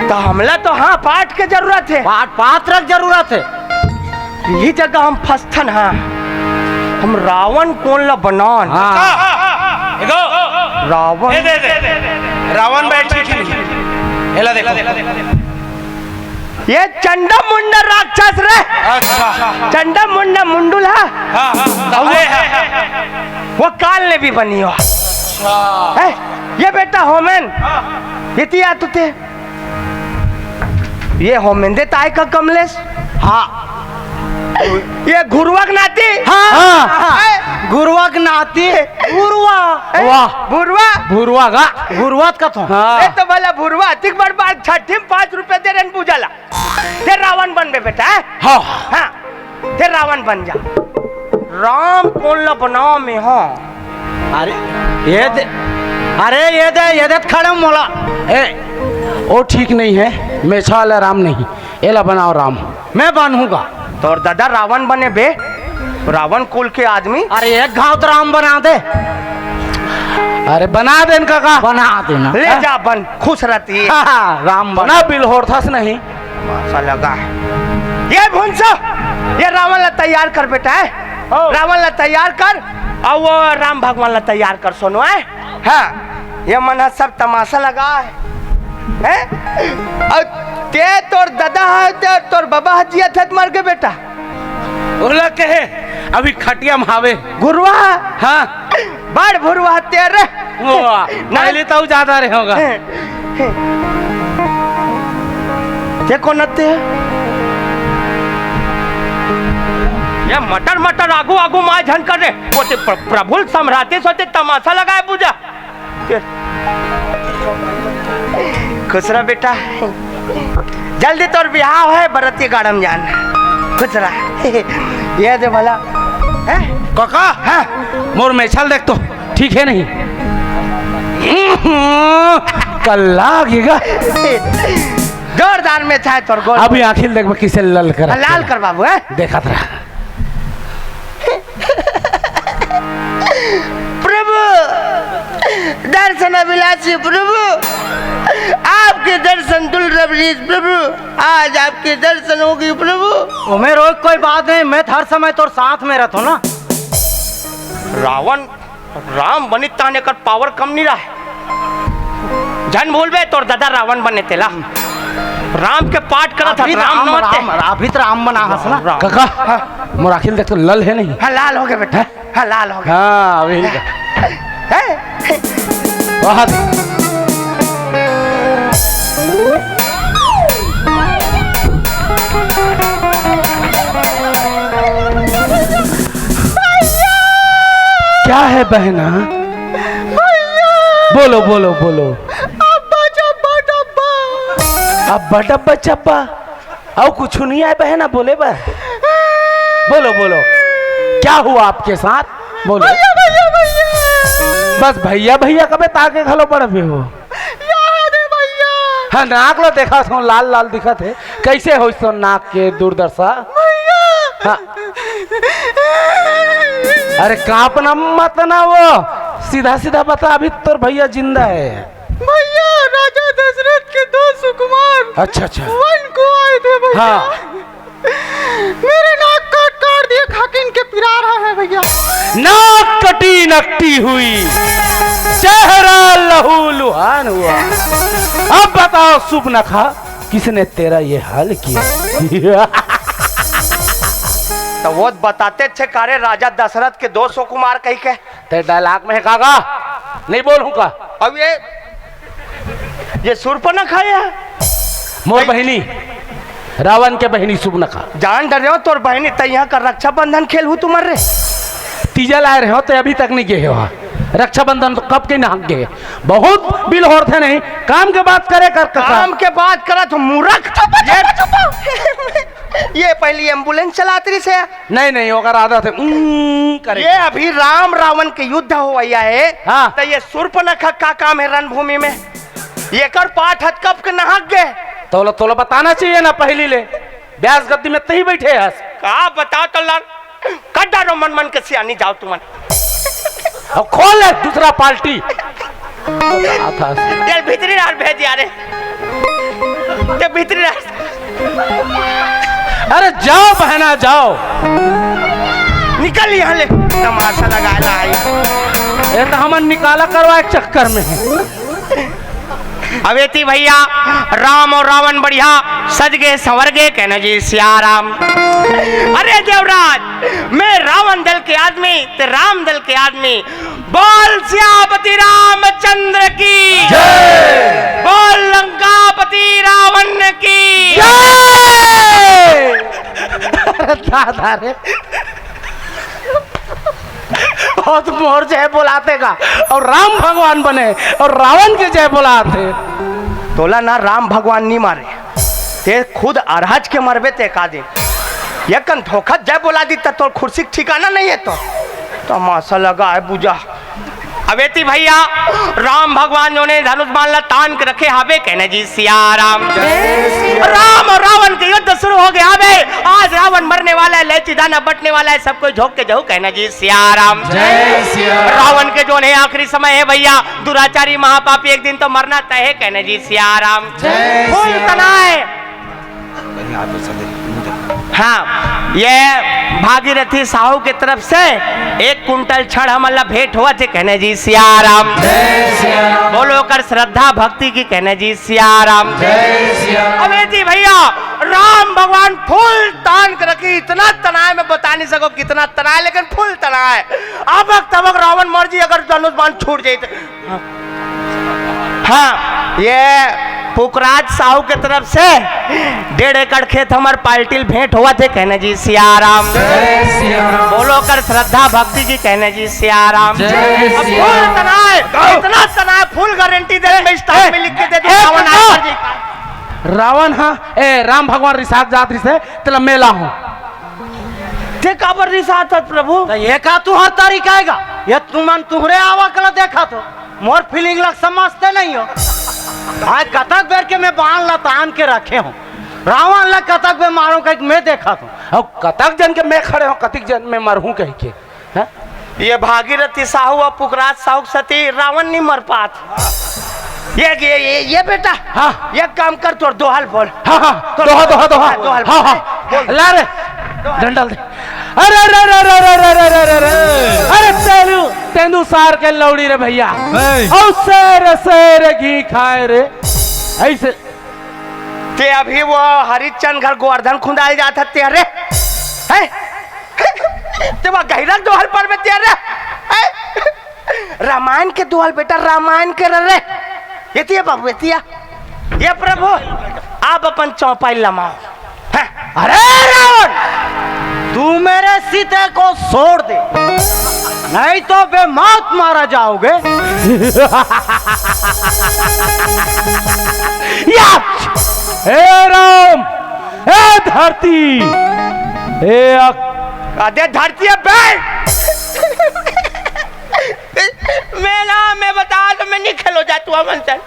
तो हमला तो हाँ पाठ के जरूरत है। पाठ पात्र के जरूरत है। यही जगह हम फंसथन हाँ। हम रावण कोन ला बनान? हाँ। देखो, रावण। दे, दे, दे, दे। रावण बैठ के खेली। एला देखो। ये चंडा मुंडा राक्षस रे। अच्छा। चंडा मुंडा मुंडुल हा। हाँ, हाँ, हाँ, है, है, है। वो काल ने भी बनी हो। अच्छा। है? ये बेटा होमेन। हाँ। ये तिया तुते। ये होमेन दे ताय का कमलेश। हाँ। ये घुरुआ के नाती। हाँ। हाँ। है? घुरुआ के नाती। घुरुआ। है? वाह। भुरुआ। भुरुआ का। घुरुआ का तो। हाँ। ये तो भला भुरुआ। तिक बड़ बार छठी में पाँच रुपए दे रहे हैं पूजा ला। ते रावण बन बे बेटा, हैं? हाँ। हाँ। ते रावण बन जा। राम कोन ला बनाओ में हो? अरे, ये दे, अरे, ये दे, ये दे खड़े मोला। ए, वो ठीक नहीं है, मेछा वाला राम नहीं, एला बनाओ राम। मैं बनूंगा। तोर दादा रावण बने बे, रावण कुल के आदमी। अरे, एक घाव तो राम बना दे। अरे, बना दे इनका का? बना देना। ले जा बन, खुश रहती है। हाँ, हाँ, राम बना। ना बिल होरथस नहीं। तमाशा लगा है। ये भुंसा, ये रावण ला तैयार कर बेटा, है? हाँ। रावण ला तैयार कर, और वो राम भगवान ला तैयार कर, सोनू, है? हाँ, ये मन ह सब तमाशा लगा है, है? और ते तोर दादा है, ते तोर बाबा ह जिया थे त मर गए बेटा। ओला कहे, अभी खटिया में हावे। घुरुआ। हाँ। बड़ भुरुआ तेरे। वाह, नहीं। पहले तो ज्यादा रहे होगा। ते कोन ते? ये मटर मटर आगू आगू माय झन कर रे। वो ते प्र-, प्रभु समराते सोते तमाशा लगाए पूजा। खुश रह बेटा, जल्दी तोर बिहाव है, बरतिया गाड़म जान। खुश रह। ये दे भला, हैं? काका, हाँ। मोर मेछा ल देख तो, ठीक है नहीं? कल्ला गिगा। जोरदार मेछा है तोर गोल। अभी आँखी ल देख, किसे लाल कर। लाल कर बाबू, हैं? देखत रह। प्रभु, दर्शन अभिलाषी प्रभु, आपके दर्शन दुर्लभ रीत प्रभु, आज आपके दर्शन होगी प्रभु। ओमे रोए के कोई बात नहीं, मैं हर समय तोर साथ में रहता हूँ ना। रावण राम बनित ताने कर पावर कम नहीं रहा है। झन भूलबे, तोर दादा रावण बने तेला। राम के पाठ करत अभी हस, तो राम राम, नमस्ते। राम, अभी तो राम बना हस ना। राम। काका, हाँ। मोर आँखी ल देख तो लाल है नहीं? हाँ, लाल हो गए बेटा। हाँ, लाल हो गए। हाँ, अभी। हैं? बहुत। क्या है बहना? भैया! बोलो, बोलो, बोलो। अब्बा चब्बा डब्बा। अब्बा डब्बा चब्बा? अउ कुछ नहीं आए बहना बोले बर? बोलो, बोलो, क्या हुआ आपके साथ? बोलो। भैया, भैया, भैया। बस भैया, भैया कबे ताके घलो पड़बे हो? याद है भैया। हाँ, नाक लो देखा सो लाल लाल दिखत है। कैसे हो इस नाक के दुर्दशा? भैया। हाँ। अरे कांपना मत ना वो, सीधा सीधा बता, अभी तोर भैया जिंदा है। भैया, राजा दशरथ के दो सुकुमार अच्छा, अच्छा। वन को आए थे भैया। हाँ। मेरे नाक काट काट दिए, खाकिन के पिरा रहा है भैया। नाक कटी नकटी हुई, चेहरा लहू लुहान हुआ। अब बताओ सुपनखा, किसने तेरा ये हाल किया? तो वो बताते छे कारे राजा दशरथ के दो सुकुमार कही के। ते डायलॉग में है काका, नहीं बोलूं का? अब ये, ये सुर्पनखा है। मोर बहिनी, रावण के बहिनी सुपनखा। जान डरे हो तोर बहिनी, तै यहाँ का रक्षाबंधन खेल हूँ तुम्हारे रे। तीजा लाए रहे हो, ते अभी तक नहीं गए हो। रक्षाबंधन तो कब के नहक गए। बहुत बिल होर थे नहीं, काम के बात करे कर काका। काम के बात करा तो मूर्ख। चुप, चुप, ये, चुप। ये पहली एम्बुलेंस चलात रही से। नहीं, नहीं, ओकर आदत है, उम्म, करे। ये अभी राम रावण के युद्ध होवइया है, हाँ। तो ये सुर्पनखा का काम है रणभूमि में? ये कर पाठ हत कब के नहक गए? तोला, तोला बताना चाहिए ना पहली ले। ब्यास गद्दी में तही बैठे हस। का बताओ तो लाल, कड्डा रो मन मन के सियानी जाओ तुमन। अब खोल ले दूसरा पार्टी। तेरे भीतरी रात भेज यारे। ते भीतरी रात। अरे जाओ बहना जाओ। निकल यहाँ ले। तमाशा लगा ला आई। ये तो हमन निकाला करवाए के चक्कर में है। अवेती भैया, राम और रावण बढ़िया सज गे संवर गे, कहना जी सिया राम। अरे देवराज, मैं रावण दल के आदमी, ते राम दल के आदमी। बोल सियापति रामचंद्र की जय। बोल लंकापति रावण की जय। अरे दादा रे, बहुत मोर जय बोलाते का, और राम भगवान बने और रावण के जय बोलाते। तोला ना राम भगवान नहीं मारे, ते खुद अरहज के मरबे ते का दिन। ये कन धोखा जय बोला दी त तोर खुर्सी के ठिकाना नहीं है तो। तमाशा लगा है बुझा। अवेती भैया, राम भगवान जो ने धनुष बाण ला तान के रखे हाबे, कहना जी सिया राम। राम और रावण के युद्ध शुरू हो गया हाबे। आज रावण मरने वाला है, लैची दाना बटने वाला है, सब कोई झोंक के जाऊ, कहना जी सिया राम। जय सिया राम। रावण के जो ने आखिरी समय है भैया, दुराचारी महापापी एक दिन तो मरना तय है, कहना जी सिया राम। जय फूल सिया राम। तनाए। हाँ, ये भागीरथी साहू के तरफ से एक कुंटल छड़ हमन ला भेंट होवत हे, कहना जी सिया राम। जय सिया राम। बोलो कर श्रद्धा भक्ति की, कहना जी सिया राम। जय सिया राम। अवेती भैया, राम भगवान फूल तान के रखे, इतना तनाए मैं बता नहीं सको कितना तनाए, लेकिन फूल तनाए। अबक तबक रावण मर जी अगर धनुष बाण छूट जाए तो। हाँ, ये पुखराज साहू के तरफ से डेढ़ एकड़ खेत हमर पार्टी ल भेंट होवत हे, कहना जी सिया राम। जय सिया राम। बोलो कर श्रद्धा भक्ति की, कहना जी सिया राम। जय अब सिया फूल राम। तनाए, इतना तनाए, फूल गारंटी दे, मैं स्टाफ में लिख के दे दूं, ए, रावण ए, आ जी। रावण, हाँ, ए, राम भगवान रिसाक जात रिसे, तेला मेला हूँ। ते काबर रिसात हस प्रभु? त ये का तुहर तरीका आएगा? ये तुमन तुहरे आवा कला देखा तो। मोर फीलिंग ला समझते नहीं हो। आज कतक बेर के मैं बाण ला तान के रखे हूँ। रावण ला कतक बेर मारो कह के मैं देखा तो। अब कतक जन के मैं खड़े हूँ, कतिक जन मैं मरहूँ कह के। हैं? ये भागीरथी साहू और पुखराज साहू के सती रावण नहीं मर पात। ये, ये, ये, ये बेटा, हाँ। ये काम कर, तोर दोहल बोल। हाँ, हाँ, तोर दोहा, दोहा, दोहा। हाँ, दोहल हाँ, बोल। हाँ। बोल। ला रे, डंडल दे। अरे, अरे, अरे, अरे, अरे, तेंदू, तेंदू सार के लौड़ी रे भैया। ए। और शेर, शेर घी खाए रे। ऐसे। ते अभी वो हरिचंद घर गोवर्धन खुंदाल जात हत्ते रे। हैं? ते वो गहिरा दोहल पर में ते रे। हैं? रामायण के दोहल बेटा, रामायण के रे। एतिया बाबू, एतिया। ये प्रभु, आप अपन चौपाई लमाओ। हैं? अरे रावण, तू मेरे सीते को छोड़ दे, नहीं तो बेमौत मारा जाओगे। या! हे राम, हे धरती, हे अक- अदे धरती है बे। मैं ना, मैं बता तो मैं नहीं खेलो जा तू अमन चल।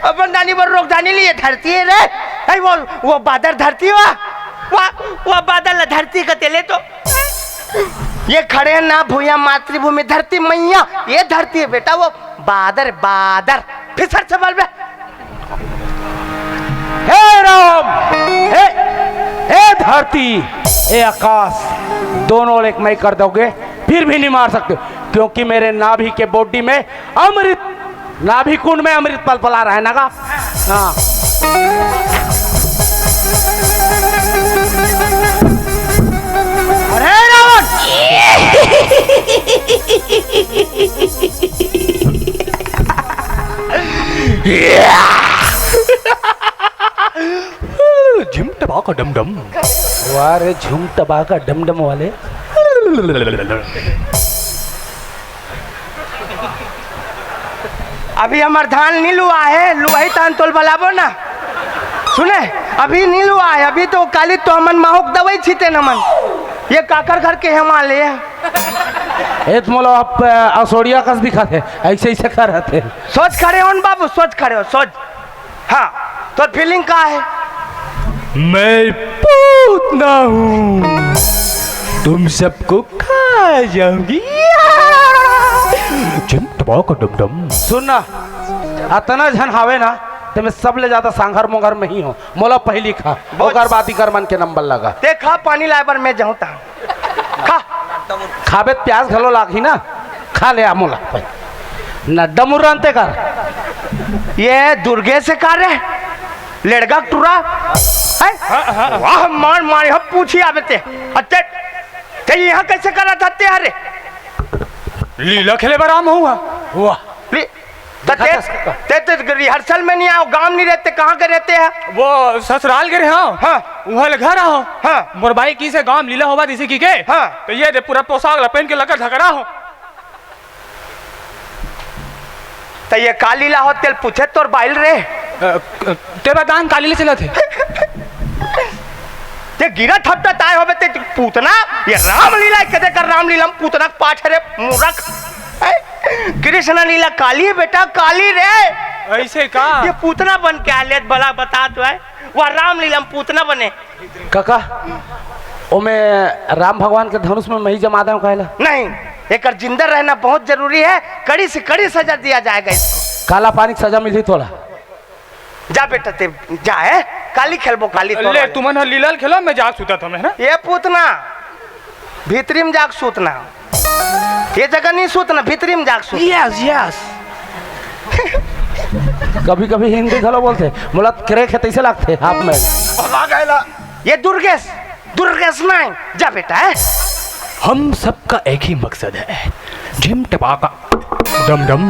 अपन दानी पर रोक दानी लिए धरती है रे। ऐ वो, वो बादर धरती वा। वा, वा बादर ला धरती का तेले तो। ये खड़े हैं ना भूया मातृभूमि धरती मैया। ये धरती है बेटा वो बादर, बादर। फिर सर से बोल बे। हे राम, हे, हे धरती, हे आकाश, दोनों एक मय कर दोगे, फिर भी नहीं मार सकते, क्योंकि मेरे नाभि के बॉडी में अमृत, नाभि कुंड में अमृत पलपला रहा है ना का? हाँ। अरे रावण! झिम टबाका डम डम। वाह रे, झुम टबाका डम डम वाले। अभी हमर धान नी लुआ है, लुआही तान तोल बलाबो ना। सुने, अभी नी लुआ है, अभी तो काली तो हमन माहुक दवाई छीते न मन। ये काकर घर के हे माले? ए, त मोला आप, अ, असोड़िया कस दिखत हे, ऐसे, ऐसे करत हे। सोच खड़े हो न बाबू, सोच खड़े हो, सोच। हाँ, तोर फीलिंग का है? मैं पूतना हूँ, तुम सबको खा जाऊंगी। झिम टबाक डम डम। सुन ना, अतना झन हावे ना, ते में सबले ज्यादा सांघर मोंघर में ही हो। मोला पहली खा, बोल। ओकर बाद इकर मन के नंबर लगा। ते खा, पानी लाए बर मैं जाऊं ता। खा। खाबे त प्यास घलो लागही ना, खा ले आ मोला भाई। नड्डा मुर्रा अंते कर। ये दुर्गेश हे का रे? लेड़गा के टुरा? हैं? हाँ, हाँ। वाह, मार, मार, हम पूछी आबे ते। अते, ते यहाँ कैसे करा था ते, अरे? लीला खेले बर आए हँव। वाह। ली-, त देखा ते, था सबका। ते, ते rehearsal में नहीं आए, गाँव नहीं रहते, कहाँ के रहते हैं? वो ससुराल के रहे हँव। हाँ। वहाँ ले घर आए हँव। हाँ। मोर बाई कहिसे गाँव में लीला होवत हे कहिके। हाँ। त ये दे पूरा पोशाक ला पहन के लकर धकरा हँव। त ये का लीला होत तेला पूछे तोर बाई ल रे। अ, क-, ते बता न का लीला चलत हे। ते गिरा थपटा ताय होबे ते पूतना, ये रामलीला कदे कर रामलीला म पूतना के पाठ रे मूरख। हैं? कृष्ण लीला काली बेटा, काली रे। ऐसे का? ये पूतना बन के आले भला बता तो है। वह रामलीला म पूतना बने। काका, ओमे राम भगवान के धनुष में मही जमा देंव काहे ला? नहीं, एकर जिंदा रहना बहुत जरूरी है। कड़ी से कड़ी सजा दिया जाएगा इसको। काला पानी के सजा मिलही तोला। जा बेटा, ते जा, है? काली खेलबो, काली तोर ले, वाली। तुमन ह लीला ल खेलो, मैं जाके सुतत हँव, है ना? ये पूतना, भीतरी में जाके सूतना। ये जगह नहीं सूतना, भीतरी में जाके सूतना। Yes, yes। कभी-कभी हिंदी घलो बोलथे, मोला क्रेक हे तइसे लागथे, हाफ में। भगा गए ला। ये दुर्गेश, दुर्गेश नहीं, जा बेटा, है। हम सबका एक ही मकसद है, ढिम टपाका, डम डम।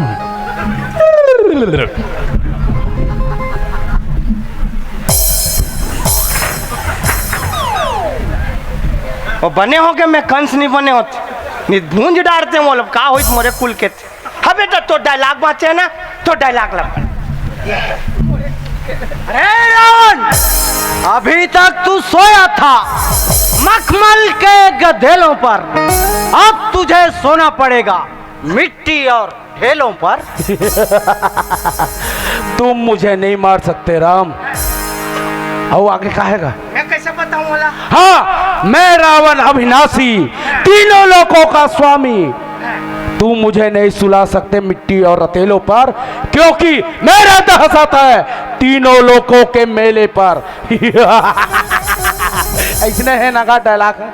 वो बने हो के मैं कंस नहीं बने होत, नहीं भूंज डारते वो लोग, का होइत मोरे कुल के। हाँ बेटा, तो dialogue बाँचे हे ना, तो dialogue लग। अरे रावण, अभी तक तू सोया था मखमल के गधेलों पर, अब तुझे सोना पड़ेगा मिट्टी और ढेलों पर। तुम मुझे नहीं मार सकते राम। अउ आगे का हे गा? मैं कैसे बताऊं भला? हाँ, मैं रावण अविनाशी, तीनों लोकों का स्वामी। तू मुझे नहीं सुला सकते मिट्टी और रतेलों पर, क्योंकि मैं रहता हंसाता है तीनों लोकों के मेले पर। अइसने हे ना का dialogue हे।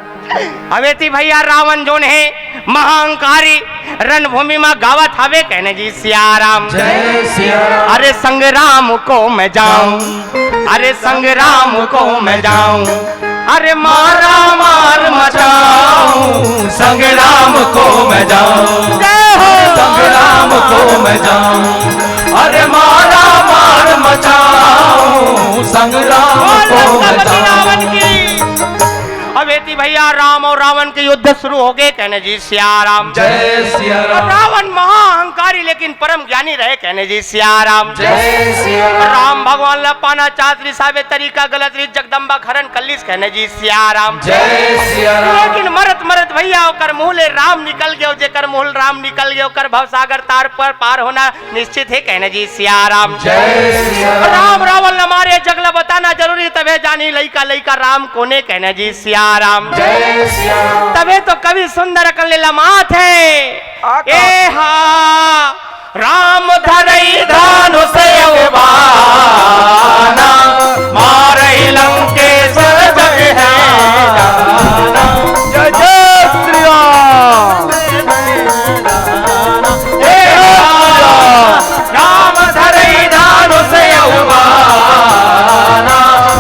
अवेती भैया, रावण जोन हे महाअहंकारी, रणभूमि में गावत हवे, कहने जी सिया राम। जय सिया राम। अरे संग्राम को मैं जाऊं, अरे संग्राम को मैं जाऊं, अरे मारा मार मचाऊं, संग्राम को मैं जाऊं। जय हो। संग्राम को मैं जाऊं, अरे मारा मार मचाऊं, संग्राम बोल को मैं लंकापति जाऊं। रावण की। अवेती भैया, राम और रावण के युद्ध शुरू हो गए, कहने जी सिया राम। जय सिया राम। रावण महाअहंकारी लेकिन परम ज्ञानी रहे, कहने जी सिया राम। जय सिया राम। राम भगवान ला पाना चाहत रिहिस, तरीका गलत रिहिस, जगदम्बा हरण कर लिस, कहने जी सिया राम। जय सिया राम। लेकिन मरत मरत भैया ओकर मुंह ले राम निकल गयो, जेकर मुंह ले राम निकल गयो ओकर भवसागर तार पर पार होना निश्चित हे, कहने जी सिया राम। जय सिया राम। राम रावण ला मारे, जग ला बताना जरूरी, तभे जानी लइका लइका राम कोने, कहने जी सिया राम। जय सिया राम। तभे तो कवि सुंदर अकन ले लमात हे। आ का? ए हा, राम धरई धनुष अवबाना, मारई लंकेश्वर जग है जाना। जय जय श्री राम। हे राम, राम धरई धनुष अवबाना,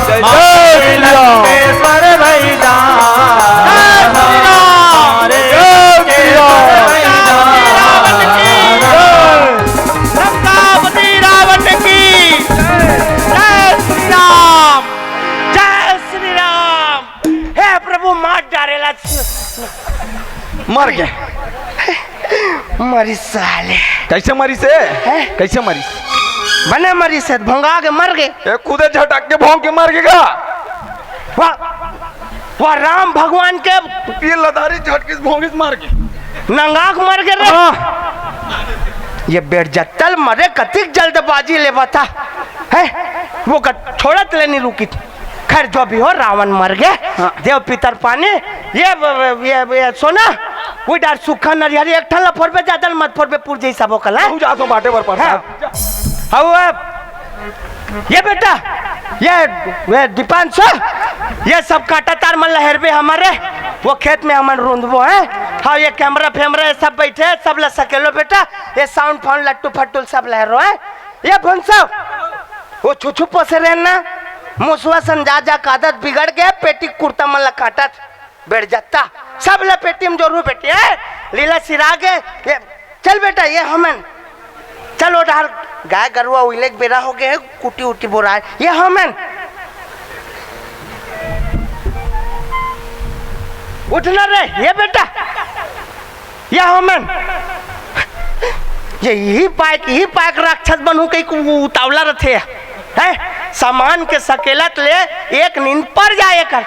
जय जय श्री राम। लंकेश्वर भई जाना। जय श्री राम। जय श्री राम। रावण की जय। लंकापति रावण की जय श्री राम। जय श्री राम। हे प्रभु, मार डारेला। मर गए। मरिस साले। कैसे मरिस हे? हैं? कैसे मरिस? बने मरिस हे, भोंगा के मर गए। ए, खुदे झटक के भोंग के मर गए का? वाह, वाह, राम भगवान के ये लदारी झटकिस भोंगिस मर गए। नंगा के मर गए रे। हाँ। ये बेड़जत्तल मरे, कतिक जल्दबाजी ले बता। हैं? वो का छोड़त ले नहीं रुकी। खैर, जो भी हो, रावण मर गए। हाँ। देव पितर पानी, ये, ये, ये सोना, कोई डार सूखा नरियर, एक ठन ला फोरबे, ज्यादा मत फोरबे, पुर जई सबो कला। तू जा तो बाटे बर प्रसाद। हाँ। अब ये बेटा, ये, ये दीपांशु, ये सब कांटा तार मन लहरबे हमर, वो खेत में हमन रूंदबो, हैं? हाँ, ये कैमरा फैमरा, ये सब बैठे, सब ला सकेलो बेटा, ये साउंड फाउंड लट्टू फट्टू सब लहरो, हैं? ये भुनसो, वो छुछू पोसे रहे ना, मुसवा सन जा जा के आदत बिगड़ गया, पेटी कुर्ता मन ला काटत, बेड़ जत्ता, सब ला पेटी में जोरू बेटी है, लीला सिरा गे, ये, चल बेटा, ये हमन, चल ओ डहर, गाय गरुवा उइले के बेरा हो गए, कुटी उटी बोराए, ये हमन, उठना रे, ये बेटा, या हमन ये इही पाए, इही पाए के राक्षस बनहूं कहिके उतावला रथे। हैं? सामान के सकेलत ले एक नींद पर जाए कर।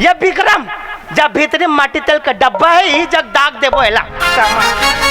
ये विक्रम, जब भीतरी माटी तेल का डब्बा है, इही जग दाग देबो एला। सामान।